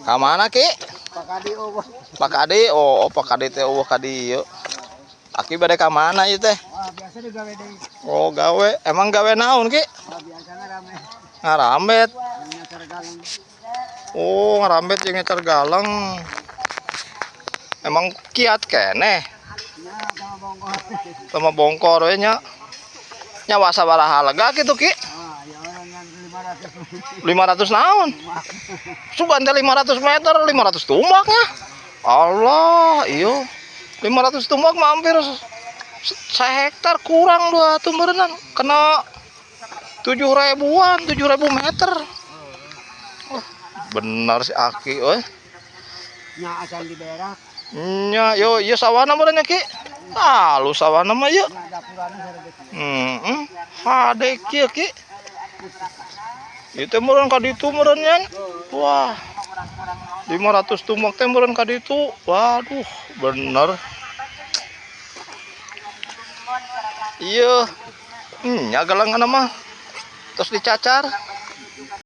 Ka mana, Ki? Pak Adi euweuh. Pak Adi, oh, Pak Adi teh euweuh ka dieu. Aki bade ka mana ieu teh? Wah, biasa digawe deui. Oh, gawe. Emang gawe naon, Ki? Wah, biasa ngarame. Ngarambet. Nyecer galeng. Oh, ngarambet jeung nyecer galeng. Emang kiat keneh. Nya sama bongkor. Sama bongkor we nya. Nya sabaraha lega kitu, Ki? Ah, ya orang yang 500. 500 naon? Sugan teh 500 meter, 500 tumbaknya. Allah, iyo. 500 tumbak mah hampir sehektar kurang dua tuh berenang. Kena 7 ribuan, 7.000 meter. Wah, benar si Aki, euy. Nya acan di daerah, Nya, yo, ieu sawana meureun nya, Ki. Halus sawana mah ieu. Nya dapurana sareget. Heeh. Hade kieu, Ki. Ieu teh meureun ka ditu meureun nya. Wah. 500 tumbak teh meureun ka ditu. Waduh, bener. Iya. Nya galengan mah. Terus dicacar.